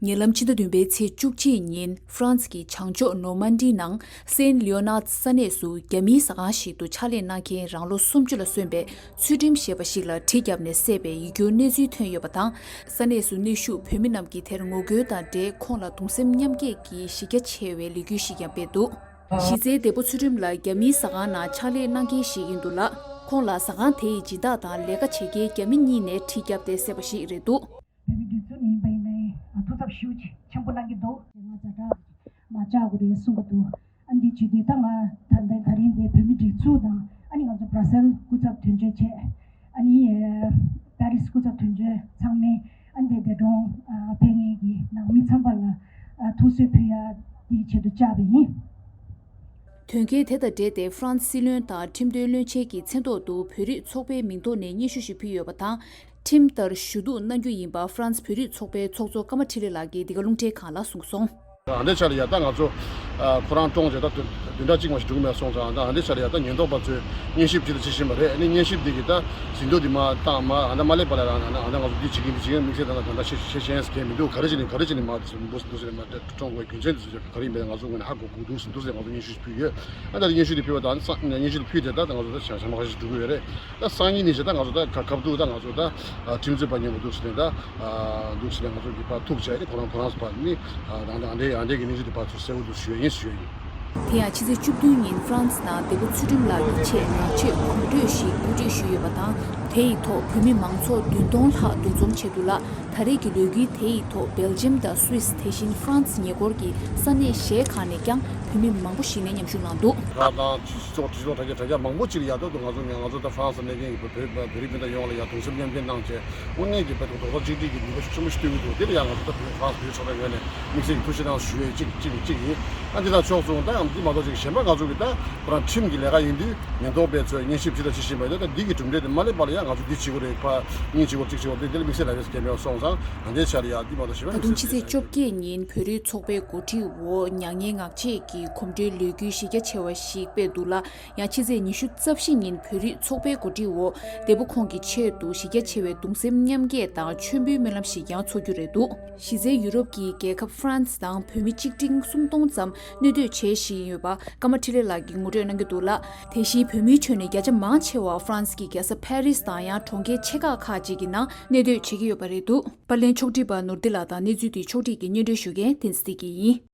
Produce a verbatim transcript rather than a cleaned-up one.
ཉེ་ལམ་ཕྱི་ཟླ་བདུན་པའི་ཚེས་བཅུ་གཅིག་ཉིན་ཧྥ་རན་སི་གི་བྱང་ཕྱོགས་ནོར་མན་ཌི་ནང་སེན་ལིའོ་ནཱར་ས་གནས་སུ་རྒྱ་མིའི་ཟ་ཁང་ཞིག་ཏུ་ཕྱག་ལས་གནང་མཁན་རང་ལོ་སུམ་ཅུ་ལ་སོན་པའི་ཚུལ་ཁྲིམས་ཞེས་པ་ཞིག་ལ་གྲི་བརྒྱབ་ནས་བསད་པའི་ཡིད་སྐྱོའི་གནས་ཚུལ་ཐོན་ཡོད་པ་དང་། ས་གནས་སུ་གནས་བཞུགས་བོད་མི་རྣམས་ཀྱིས་དེར་ངོ་རྒོལ་དང་འབྲེལ་ཁོང་ལ་གདུང་སེམས་མཉམ་སྐྱེད་ཀྱི་གཞི་རྒྱ་ཆེ་བའི་ལས་འགུལ་ཞིག་ཀྱང་སྤེལ་འདུག་གཞི་རྩའི་འདས་པོ་ཚུལ་ཁྲིམས་ལགས་རྒྱ་མིའི་ཟ་ཁང་ནང་ཕྱག་ལས་གནང་མཁན་ཞིག་ཡིན་འདུག་ལ། ཁོང་ལ་ཟ་ཁང་དེ་ཡི་སྦྱིན་བདག་དང་ལས་ཀ་བྱེད་མཁན་རྒྱ་མི་གཉིས་ནས་གྲི་བརྒྱབ་སྟེ་བསད་པ་ཞིག་རེད་འདུག་བོད་མི་སྒྲིག་འཛུགས་ནས་ཡིན་པ་ཡིན་ནའི་ཐུགས་འཚབ་ཞེ་པོ་ཅིག་ཆེན་པོ་གནང་གི་འདུག་ང་ཛ་དྲག་མ་བཅག་དགོས་རེད་གསུང་གི་འདུག་ཨ་འདི་བྱེད་དུས་ད་ང་ད་ལྟ་ད་རིང་འདི་བོད་མི་སྒྲིག་འཛུགས་དང་ཨ་ནི་ང་ཚོ་བྷ་ར་སེལ་སྐུ་ཚབ་དོན་གཅོད་བྱས། ཨ་ནི་ཨ་པེ་རིས་སྐུ་ཚབ་དོན་གཅོད་ཚང་མས་ཨ་འདི་འདས་གྲོངས་ཨ་ཕེབས་མཁན་གྱི་ནང་མི་ཚང་མ་ལ་ཨ་ཐུགས་གསོ་ཕུལ་ཡ་དེའི་ཆེད་དུ་བཅག་པ་ཡིན། དོན་རྐྱེན་དེ་དང་འབྲེལ་ཏེ་ཧྥ་རན་སི་སྲིད་བློན་དང་ཁྲིམས་དོན་བློན་ཆེན་གྱི་མཚན་ཐོག་ཏུ་བོད་རིགས་ཚོགས་པའི་མིང་ཐོག་ནས་སྙན་ཞུ་ཞིག་ཕུལ་ཡོད་པ་དང་། ཁྲིམས་ལྟར་ཞུ་གཏུག་གནང་རྒྱུ་ཡིན་པ་ཧྥ་རན་སི་བོད་རིགས་ཚོགས་པའི་ཚོགས་གཙོ་ཀརྨ་འཕྲིན་ལས་ལགས་ཀྱིས་འདི་ག་རླུང་འཕྲིན་ཁང་ལ་གསུངས་སོང་། ཨ་འདྲའི་ཆ་ལ་ཡ་ད་ང་ཚོ་ཨ་ཁོ་རང་བཀྲོངས་རྗེས་ད་བདུན་བདུན་ཕྲག་གཅིག་མ་ཞིག་འགྲོ་གི་མེད་སོང་ཙང་། ད་ཨ་འདྲའི་ཆ་ལ་ཡ་ད་ཉེན་རྟོག་པ་ཚོས་སྙན་ཞུ་ཅིག་ལ་ཅིག་བྱིན་པ་རེད། ཨ་ནི་སྙན་ཞུ་འདི་གི་ད་ཟིན་ཐོ་འདི་མ་བཏང་མ་ཨ་འདྲ་མ་སླེབས་པ་ལ་ཨ་འདྲ་ང་ཚོ་འདི་བྱེད་ཀྱིན་འདི་བྱེད་ཀྱིན་དམིགས་བསལ་ད་ད་ད་ཤེས་ཤེས་ཤེས་མཁན་མི་འདུག་ག་རེ་བྱས་ནས་ག་རེ་བྱས་ནས་མ་འདུག་འདུག་ཟེར་ནས་མ་བཀྲོངས་དགོས་རྒྱུ་མཚན་འདི་ཚོ་ག་རེ་ཡིན་པས་ང་ཚོ་ངོས་ནས་ཧ་གོ་དགོས་འདུག་ཟེར་འདུག་ཟེར་ང་ཚོ་སྙན་ཞུ་ཕུལ་ཡོད། ཨ་ད་སྙན་ཞུ་འདི་ཕུལ་བ་དང་སྙན་ཞུ་འདི་ཕུལ་དེ་ད་ང་ཚོ་ད་ཞག་ཞག་མ་ཁ་ཤས་འགྲོ་གི་ཡོད་རེད། ད་སང་ཉིན་ནས་བྱས་ད་ང་ཚོ་ད་ཁ་ཁ་བསྡུར་ད་ང་ཚོ་ད་ཁྲིམས་རྩོད་པ་མཉམ་པོ་འདུག་ཟེར་ནས་ད་འདུག་ཟེར་ནས་ང་ཚོ་གི་ཕར་ཐུག་བྱས་ནས་ཁོ་རང་ཁོ་རང་ཚོ་ཕར་ནི་ཨ་ད་ཨ་འདྲའི་ཨ་འདྲའི་གི་གནས་ཚུལ་དེ་ཕར་ཚུར་གསལ་བོ་འདུག་ཞུ་ཡ་ཡིན་ཞུ་ཡ་ཡིན། དེ་ཡང་ཕྱི་ཚེས་བཅུ་བདུན་ཉིན་ཧྥ་རན་སི་ནང་འདས་པོ་ཚུལ་ཁྲིམས་ལགས་ཀྱི་ཆེད་ངག་བཅད་གོམ་བགྲོད་ཞིག་གོ་སྒྲིག་ཞུས་ཡོད་པ་དང་། དེ་ཡི་ཐོག་བོད་མི་མང་ཚོགས་བདུན་སྟོང་ལྷག་འདུ་འཛོམས་བྱས་འདུག་ལ། ད་རེས་ཀྱི་ལས་འགུལ་དེ་ཡི་ཐོག་སྦེལ་ཇམ་དང་སུད་སི། དེ་བཞིན་ཧྥ་རན་སི་ཉེ་འཁོར་གྱི་ས་གནས་གཞན་ཁག་ནས་ཀྱང་བོད་མི་མང་པོ་ཞིག་ནས་མཉམ་ཞུགས་གནང་འདུག་ད་དང་སྤྱི་ཚོགས་སྤྱི་ཚོགས་དྲ་རྒྱ་དྲ་རྒྱ་མང་པོ་ཅིག་ལ་ཡ་ད་དུང་ང་ཚོ་ང་ཚོ་ད་ཧྥ་རན་སི་གནས་མཁན་གྱི་བོད་བོད་བོད་རིགས་སྤུན་ཟླ་ཡོངས་ལ་ཡ་གདུང་སེམས་མཉམ་སྐྱེད་གནང་བྱས་དངོས་གནས་ཀྱི་བོད་དང་རྡོག་རྩ་གཅིག་སྒྲིལ་གྱི་ནུས་པ་ཤུགས་ཆེན་པོ་ཞིག་སྟོན་གྱི་འདུག་དེ་ལ་ཡ་ང་ཚོ་ད་བོད་ཧྥ་རན་སི་བོད་རིགས་ཚོགས་པའི་ངོས་ནས་དམིགས་བསལ་གྱི་ཐུགས་རྗེ་གནང་ཞུ་ཡས་གཅིག་གཅིག་གཅིག་ཡིན། ཨ་འདི་དང་ཕྱོགས་མཚུངས་ད་ཡང་འདི་མ་གཏོགས་ཅིག་གཞན་པ་ང་ཚོ་གི་ད་ཁོ་རང་ཁྲིམས་ཀྱི་ལས་ཀ་ཡིན་དུས་ཉེན་རྟོག་པའི་ཚོས་སྙན་ཞུ་ཇི་ལྟར་ཅི་བཞིན་པ་ཡིན་ད་འདི་གི་གྲུབ་འབྲས་དེ་མ་སླེབས་པ་ལ་ཡ་ང་ཚོ་འདི་བྱེད་དགོས་རེད། ཕ་གཉིས་བྱེད་དགོས་གཅིག་བྱེད་དགོས་རེད། འདི་འདི་ལ་དམིགས་བསལ་ལ་རེས་སྐྱེལ་མེད་སོང་ཙང་ཨ་འདི་ཆ་ལ་ཡ་འདི་མ་གཏོགས་གཞན་པ་ད་དུང་དམིགས་ཕྱི་ཚེས་བསལ་བཅོ་བརྒྱད་ཉིན་བོད་རིགས་ཚོགས་པའི་འགོ་ཁྲིད་འོག་མྱ་ངན་ངག་བཅད་ཀྱི་གོམ་བགྲོད་ལས་འགུལ་གཞི་རྒྱ་ཆེ་བ་ཞིག་སྤེལ་འདུག་ལ། ཡང་ཕྱི་ཚེས་ཉི་ཤུ་རྩ་བཞི་ཉིན་བོད་རིགས་ཚོགས་པའི་གོ་སྒྲིག་འོག་འདས་པོ་ཁོང་གི་ཆེད་དུ་གཞི་རྒྱ་ཆེ་བའི་གདུང་སེམས་མཉམ་སྐྱེད་དང་མཆོད་འབུལ་སྨོན་ལམ་ཞིག་ཀྱང་འཚོགས་རྒྱུ་རེད་འདུག་གཞི་རྩའི་ཡུ་རོབ་ཀྱི་རྒྱལ་ཁབ་ཧྥ་རན་སི་དང་བོད་མི་ཆིག་ཁྲི་སུམ་སྟོང་ཙམ་གནས་སྡོད་བྱེད་བཞིན་ཡོད་པ་ཀརྨ་འཕྲིན་ལས་ལགས་ཀྱིས་ངོ་སྤྲོད་གནང་གི་འདུག་ལ། དེ་བཞིན་བོད་མིའི་ཁྲོད་ནས་བརྒྱ་ཆ་མང་ཆེ་བ་ཧྥ་རན་སི་གི་རྒྱལ་ས་ཕ་རིས་དང་ཡང་གྲོང་ཁྱེར་ཆེ་ཁག་ཁག་ཅིག་གི་ནང་གནས་སྡོད་བྱེད་ཀྱི་ཡོད་པ་རེད་འདུག་པར་ལེན་ཕྱོགས་སྒྲིག་པ་ནོར་བདེ་ལགས་དང་གནས་ཚུལ་དེ་ཕྱོགས་སྒྲིག་གིས་སྙན་སྒྲོན་ཞུ་མཁན་བསྟན་འཛིན་བདེ་སྐྱིད་ཡིན།